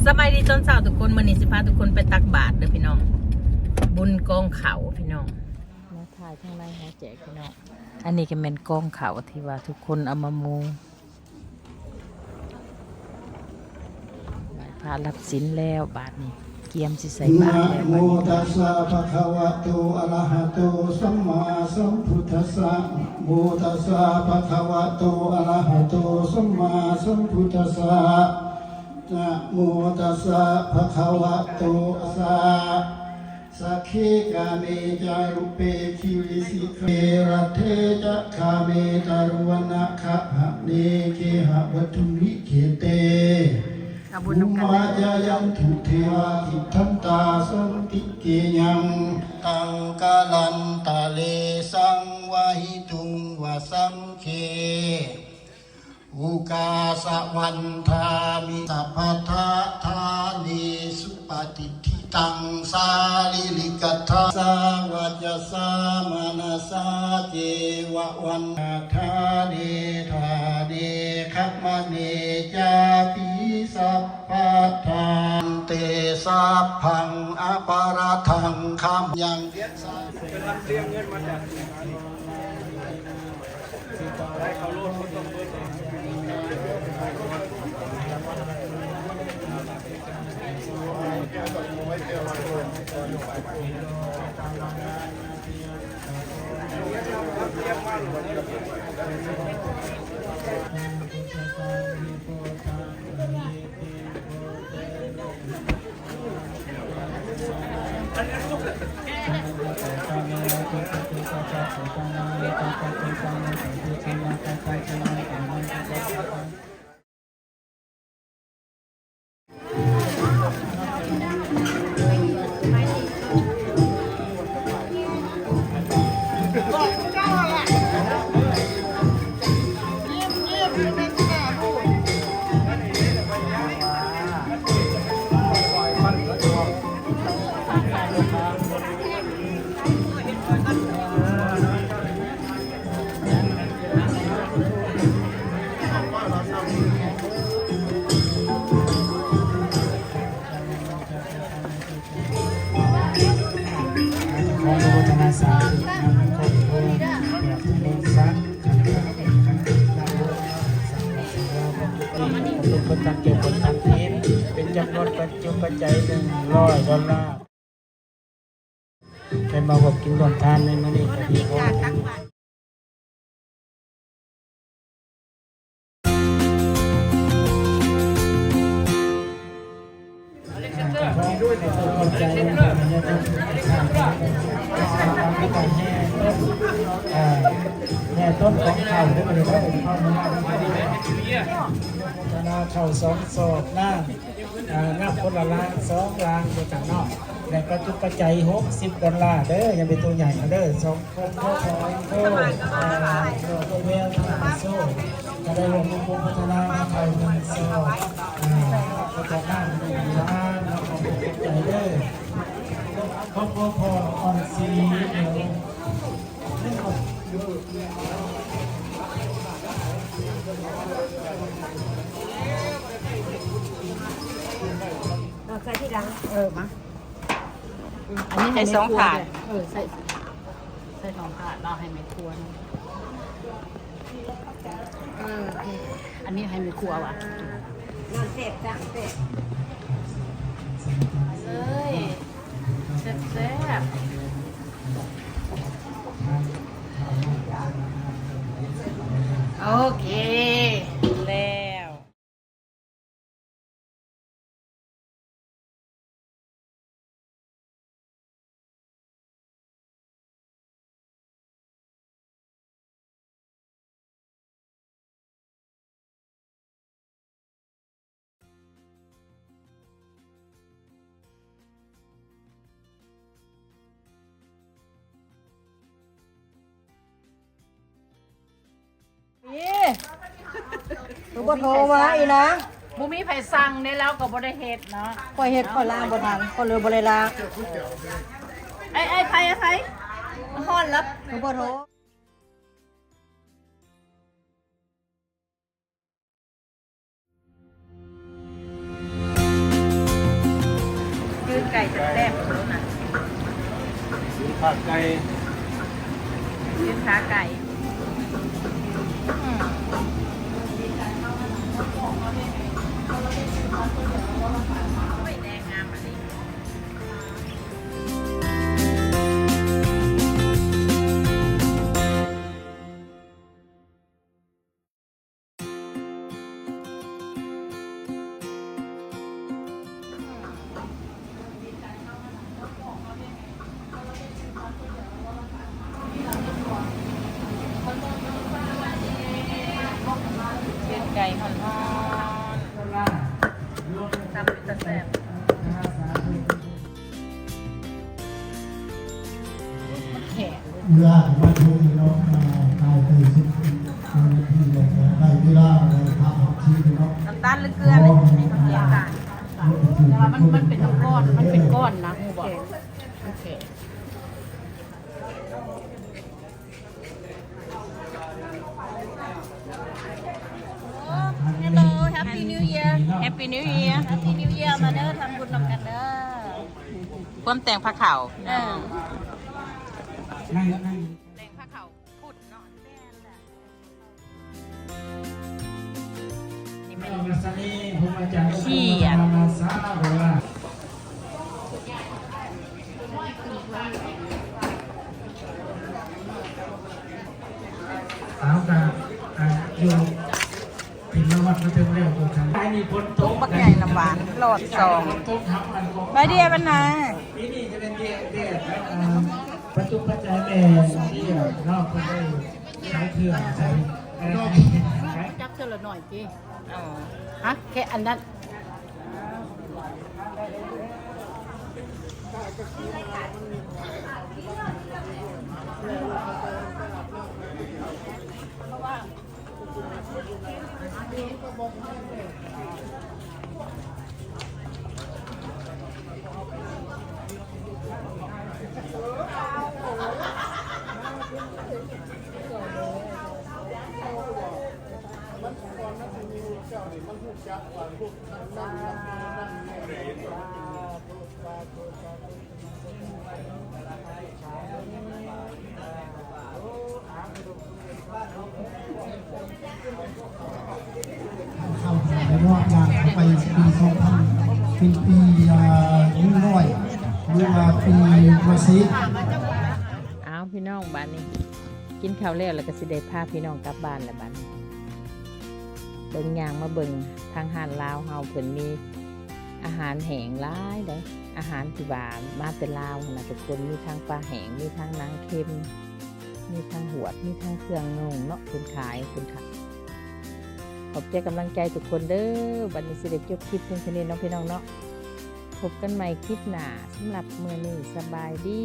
ສະບາຍດີຕອນເຊົ້າທຸກຄົນ, ມື້ນີ້ຊິພາທຸກຄົນໄປຕັກບາດເດີພີ່ນ້ອງ, ບຸນກອງເຂົ້າພີ່ນ້ອງ. ມາຖ່າຍທາງໃນເຮົາແຈກພີ່ນ້ອງ. ອັນນີ້ກໍແມ່ນກອງເຂົ້າທີ່ວ່າທຸກຄົນເອົາມາໝູ່. ໄຫວ້ພະຮັບສິນແລ້ວ, ບາດນີ້ກຽມຊິໃສ່ບາດແລ້ວ. ນະໂມຕັດສະ ພະຄະວະໂຕ ອະລະຫະໂຕ ສຳມາສຳພຸດທັດສະ. ນະໂມຕັດສະ ພະຄະວະໂຕ ອະລະຫະໂຕ ສຳມາສຳພຸດທັດສະ. ນະໂມຕັດສະ ພະຄະວະໂຕ ສະ ສັກເຂ ກາເມ ຈາຣຸເປ ກິລິສິຂາ ເຂ ລັດເທ ຈະ ຄາເມ ຕະຣຸວັນນະຄະຫະເນ ເກຫະວັດຖຸ ນິເຂເຕ ອະບຸນນຳກັນ ພູມາ ຈາຍັນຕຸ ເທວາ ຕິດທັນຕາ ສັນຕິເກຍັງ ຕັງ ກາລັນຕະເລ ສັງ ວະຫິຕຸງ ວະສັງເຂ ໂອກາສະວັນທາມິ ສະພະທາທາເນ ສຸປະຕິດທິຕັງ ສາລີລິກະທາ ສາວະຈະສາ ມະນະສາ ເຈວະວັນທາເນ ທາເນ ຂະມະເນ ຈາປິ ສະພະທາ ເຕ ສັບພັງ ອະປະລາທັງ ຂະມະຍັງ ຂໍອະນຸໂມທະນາສາທຸນຳຄອບຄົວແບບທະເລີນສັກ ຄະນະກຳມະການລາວ ສັງຄະສັງວາ ຂອບຄຸນທ່ານເຈົ້າ ຂອບຄຸນທ່ານເຈົ້າ ເປັນຈຳນວນປັດຈຸປັດໄຈ ໜຶ່ງຮ້ອຍ ດອນລາ. ໄດ້ມາຮ່ວມກິນຮ່ວມທານໃນມື້ນີ້ກໍດີ. ຂອບໃຈນຳທ່ານນາຍົກ ແຫ່ຕົ້ນ ເອີ ແຫ່ຕົ້ນຂອງເຂົ້າເດີ ເດີ ເຂົ້າມາ ເຂົ້າສອງສອບນະ. ອ່າ ນັບຄົນລະລ້ານສອງລ້ານຄືກັນເນາະ ແລະ ປັດຈຸປັດໄຈຫົກສິບດອນລາເດີ ຢ່າໄປໂຕໃຫຍ່ນະເດີ ສອງຄົນ ສອງຄົນ ເອີ ໂຕແວວ ໂຕໂຊ ກະໄດ້ຮ່ວມໂຮມໂຮມພັດທະນາມາເຂົ້າໜຶ່ງສອບ ອ່າ ກະຈະນ້ຳໜຶ່ງລ້ານເນາະ ຂອບໃຈເດີ ຄອບຄົວພໍ່ອ່ອນສີ ເອົາໃສ່ທີຫຼັງ ເອີ ມາ ອັນນີ້ໃຫ້ສອງຖາດ ເອີ ໃສ່ ໃສ່ສອງຖາດເນາະ ໃຫ້ແມ່ຄົວ ເອີ ອັນນີ້ໃຫ້ແມ່ຄົວວ່າ ນ້ຳແຊບຈ້າງແຊບ ເອີຍ ແຊບໆ ໂອເຄ ແລ້ວ. ນີ້ ຄືບໍ່ໂທມາອີນາງ ບໍ່ມີໃຜສັ່ງເດ້ ລາວກໍບໍ່ໄດ້ເຮັດເນາະ ຂ້ອຍເຮັດ ຂ້ອຍລ້າງບໍ່ທັນ ຂ້ອຍເລີຍບໍ່ໄດ້ລ້າງ ໄອ້ ໄອ້ໄຜ ໄອ້ໄຜ ຮ້ອນລະ ຄືບໍ່ໂທ. ແຊບໆ ນະ ຊີ້ນຂາໄກ່ ຊີ້ນຂາໄກ່ ອືມ ໂອ້ຍ ແດງງາມ ປີ້ງໄກ່ຮ້ອນໆ ຕຳເປັນຕາແຊບ. ເວລາມາຊົມເນາະ ອ່າ ກາຍໄປສຸດ ເຈົ້າໜ້າທີ່ແລ້ວ ໄດ້ເວລາໄດ້ພາອອກຊີເນາະ ນ້ຳຕານ ຫຼື ເກືອ ນີ້ ແຕ່ວ່າມັນ ມັນເປັນກ້ອນ ມັນເປັນກ້ອນນະ ຮູ້ບໍ່? ໂອເຄ. Hello, Happy New Year. Happy New Year. Happy New Year. ມາເດີ ທຳບຸນນຳກັນເດີ. ພວມແຕ່ງພາເຂົ້າ. ເອີ ແຕ່ງພາເຂົ້າພຸດເນາະ. ນີ້ແມ່ນ ຂຽດ ເອົາ ກະ ກະຢູ່ ເປັນລະວັດມາເຖິງແລ້ວ ກໍທັງ ອັນນີ້ຝົນຕົກບັກໃຫຍ່ ນ້ຳຫວານ ຫຼອດສອງ ໃບເດຍບັນນາ ປີນີ້ຈະເປັນເດຍ ເດຍ ເອີ ປັດຈຸປັດໄຈແມ່ ທີ່ເນາະ ເພິ່ນໄດ້ຂາຍເຄື່ອງໃສ່ ຈັບເທື່ອລະໜ້ອຍຕິ. ອໍ ຮະ ແຄ່ອັນນັ້ນ. ເຂົ້າໄປຮອດຢ່າງໄປປີສອງພັນ ເປັນປີ ອ່າ ໜຶ່ງຮ້ອຍ ຫຼືວ່າປີມະເສ. ອ້າວ ພີ່ນ້ອງ ບາດນີ້ກິນເຂົ້າແລ້ວ ແລ້ວກໍຊິໄດ້ພາພີ່ນ້ອງກັບບ້ານແລ້ວ ບາດນີ້ເບິ່ງ ຍ່າງມາເບິ່ງທາງຮ້ານລາວເຮົາ ເພິ່ນມີ ອາຫານແຫ້ງຫຼາຍເດ້ ອາຫານທີ່ວ່າມາແຕ່ລາວຫັ້ນນະທຸກຄົນ ມີທັງປາແຫ້ງ ມີທັງໜັງເຄັມ ມີທັງຫວດ ມີທັງເຄື່ອງນຸ່ງເນາະ ເພິ່ນຂາຍ ເພິ່ນຂາຍ. ຂອບໃຈກຳລັງໃຈທຸກຄົນເດີ້ ບັດນີ້ຊິໄດ້ຈົບຄລິບພຽງເທົ່ານີ້ເນາະ ພີ່ນ້ອງເນາະ ພົບກັນໃໝ່ຄລິບໜ້າ ສຳລັບມື້ນີ້ ສະບາຍດີ.